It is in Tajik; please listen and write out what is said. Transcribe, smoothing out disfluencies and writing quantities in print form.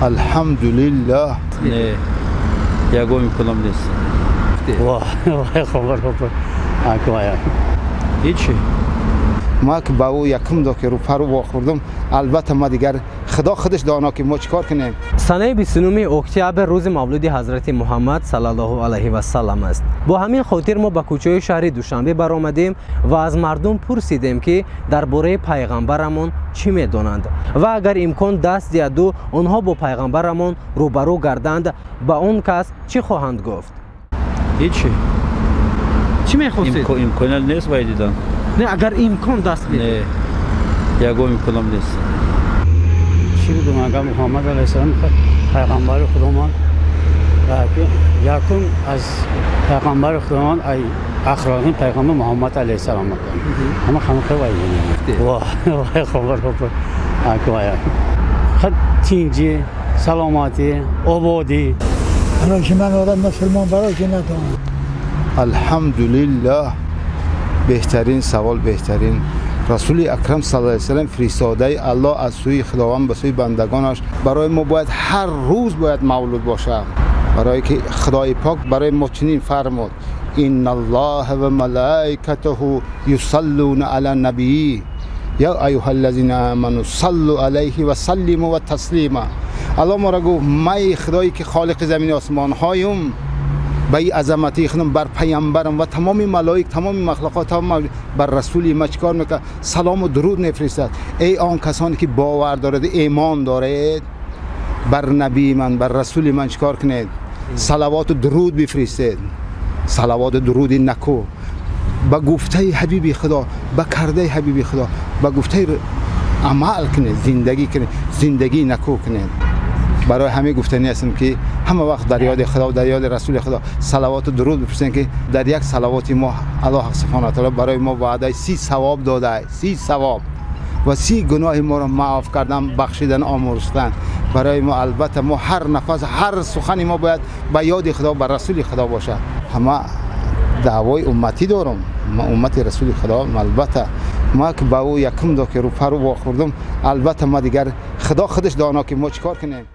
Алҳамдулиллаҳ. Не, ягон имконом нест. Ҳичи. Ма ки ба ӯ якум до ки рӯпарӯ вохӯрдам, албатта ма дигар худо худаш доно ки мо чӣ кор кунем. Санаи 29 октябр рӯзи мавлуди ҳазрати Муҳаммад саллаллоҳу алайҳи вассалам аст. Бо ҳамин хотир мо ба кӯчаи шаҳри Душанбе баромадем ва аз мардум пурсидем, ки дар бораи пайғамбарамон чӣ медонанд ва агар имкон даст диҳаду онҳо бо пайғамбарамон рӯбарӯ гарданд, ба он кас чӣ хоҳанд гуфт? Ҳичи. Чӣ мехостед? Имконият нест вай дидан. Не, агар имкон даст Не, ягон имконом нест. Чӣ будум, агар Муҳаммад алайҳиссалом пайғамбари худомон, якум аз пайғамбари худомон ахроқи пайғамбар Муҳаммад алайҳиссалом ҳама ҳама вай. Тинҷӣ, саломатӣ, ободӣ. Барои ман одам мусулмон барои ки надонам. Алҳамдулиллаҳ. Беҳтарин савол, беҳтарин. Расули акрам саллаллоҳу алайҳи васаллам фиристодаи Аллоҳ аз сӯи Худованд ба сӯи бандагонаш. Барои мо бояд ҳар рӯз бояд мавлуд бошад, барое ки Худои пок барои мо чунин фармуд: инналлоҳа ва малоикатаҳу юсаллуна ала набии я айюҳаллазина аману саллу алайҳи ва саллиму ва таслима. Аллоҳ моро гуфт: май Худое ки холиқи замини осмонҳоюм, ба ин азамати худам бар пайғамбарам ва тамоми малоик, тамоми махлуқот, тамоми бар расули ма чӣ кор мекунад? Салому дуруд мефиристад. Эй он касоне ки бовар доред, имон доред, бар набии ман, бар расули ман чӣ кор кунед? Салавоту дуруд бифиристед. Салавоту дуруди наку ба гуфтаи ҳабиби Худо, ба кардаи ҳабиби Худо, ба гуфтаи амал кунед, зиндагӣ кунед, зиндагии наку кунед. Барои ҳамин гуфтанӣ ҳастам, ки ҳама вақт дар ёди Худо, дар ёди расули Худо салавоту дуруд бифиристем, ки дар як салавоти мо Аллоҳ субҳонаҳу ва таъоло барои мо ваъдаи 30 савоб додааст, 30 савоб ва 30 гуноҳи моро маъоф кардан, бахшидан, омӯрзидан. Барои мо албатта мо ҳар нафас, ҳар сухани мо бояд ба ёди Худо, ба расули Худо бошад. Ҳама даъвои умматӣ дорам, ма уммати расули Худо. Албатта ма ки ба ӯ якум до ки рӯпарӯ вохӯрдам, албатта ма дигар худо худаш доно ки мо чӣ кор кунем.